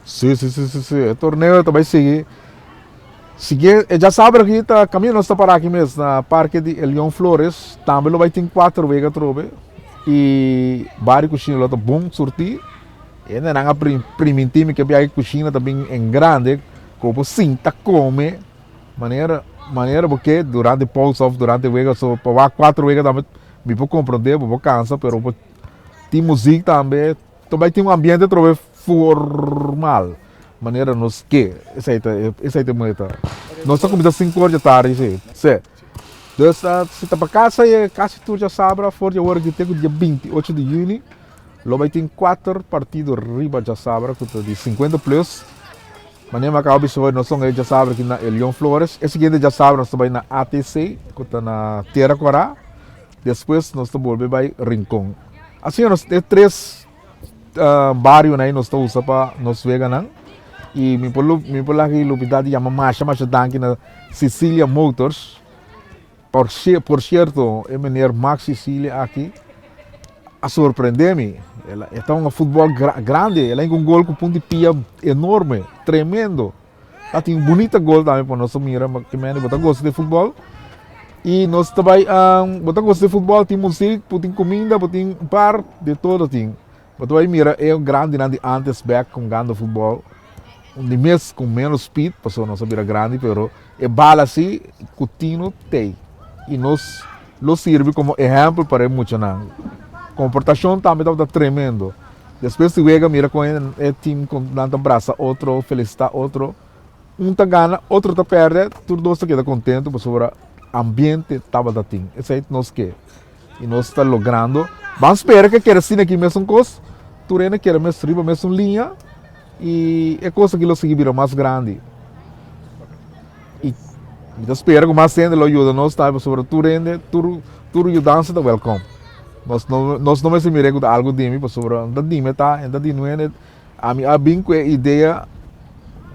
Si, si, si, si, si. E torneo ta bai sigui. Sigui e djasabra aki ta kaminda nos ta para aki mes na parke di Elion Flores. Tambe lo bai tin kuater wega atrobe i bario kushina lo ta bon surtí. E hendenan a primintí mi ke biaha kushina ta bin en grande ku bo por sinta kome manera manera bo ke durante pousa òf durante wega. So pa wak kuater wega tambe mi por komprondé bo por kansa pero bo tin muzik tambe. Ta bai tin un ambiente atrobe formal manera nos ke esei ta esei ta e meta. Nos ta kuminsá sinku or dje tardi si si. Dus si ta pa kasa e kasi tur djasabra for di awor aki te ku dia 28 di yüni lo bai tin kuater partido riba djasabra ku ta di 50 plus. Manera mi a kaba bisa hoy nos ta hunga e djasabra aki na Elion Flores. E siguiente djasabra nos ta bai na ATC ku ta na Tera Kora. Despues nos ta bolbe bai Rincon. Asina nos e tres barionan ei nos ta usa pa nos weganan. I mi por mi por laga e lubida di yama masha masha danki na Cecilia Motors. Por por sierto e meneer Max Cecilia aki a sorprende mi. El a e ta hunga futbòl grandi, el a hinka un gol ku punta di pia enorme, tremendo. Ta tin un bunita gol tambe pa nos a mira ke mende bo ta gosta di futbol y nos ta bai bo ta gosta di futbol tin muzik bo tin kuminda bo tin bar de todo tin bo ta bai mira e grandinan di antes bek hungando futbol un di mes ku menos speed pasobra nos a bira grandi pero e bala si ku tino tei y nos lo sirbi komo ehèmpel pa e muchanan komportashon tambe tabata tremendo. Despues di wega mira kon e team kon nan ta brasa otro, felisitá otro. Un ta gana, otro ta pèrdè, tur dos ta keda kontentu pasobra ambiente tabata tin. Esei nos ke i nos ta logrando. Ban spera ke keda asina aki mesun kos, tur hende keda mes riba mesun liña i e kos aki lo sigui bira mas grandi. I mi ta spera ku mas hende lo yuda nos tambe pasobra tur hende, tur tur yudansa ta wèlkòm. Nos no nos no mester mira ku ta algu di mi pasobra no ta di mi ta, e ta di nuende. Ami a bin ku e idea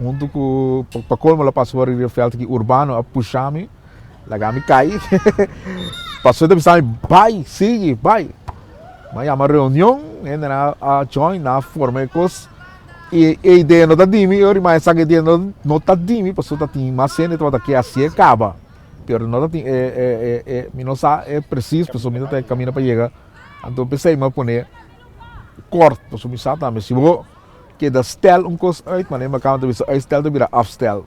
huntu ku pa kolmo lo pasa for riba vèlt aki Urbano a pusha mi laga mi kai pasobra e ta bisa mi bai sigui bai. Mi a yama reunion hendenan a join nan a forma e kos i e idea no ta di mi ora mi a sa ku e idea no ta di mi pasobra ta tin mas hende tabata ke hasié kaba. Pero no ta tin e e e e mi no sa e precies pasobra mi ta ta e camino pa yega anto p'esei mi a pone kort pasobra mi sa tambe si bo keda stel un kos uit manera mi a kaba ta bisa uitstel ta bira afstel.